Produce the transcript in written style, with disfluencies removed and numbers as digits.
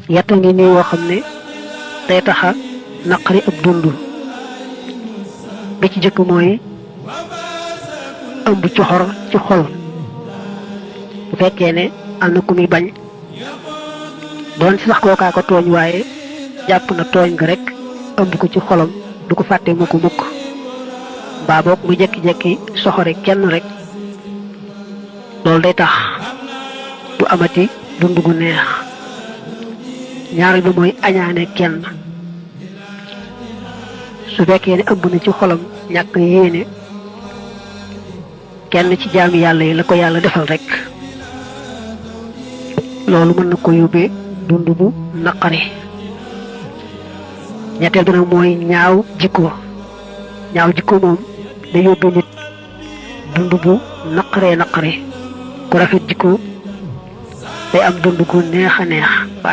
yetta ngi nii woo xam ne day taxa naqari ab dund bi ci jëkk mooy ëmb coxor ci xol bu fekkee ne am na ku muy bañ doon ci sax kookaa ko tooñ waaye jàpp na tooñ nga rek ëmb ko ci xolam du ko fàtte mukk mukk mbaa boog mu jekki-jekki soxore kenn rek loolu day tax du amati dund gu neex. ñaareel bi mooy añaane kenn su fekkee ne ëmb na ci xolam ñàkk yéene kenn ci jaami yàlla yi la ko yàlla defal rek loolu mën na ko yóbbee dund bu naqari. ñetteel bi nag mooy ñaaw jikko moom da yóbbee nit dund bu naqaree ku rafet jikko day am dund gu neex a neex waaye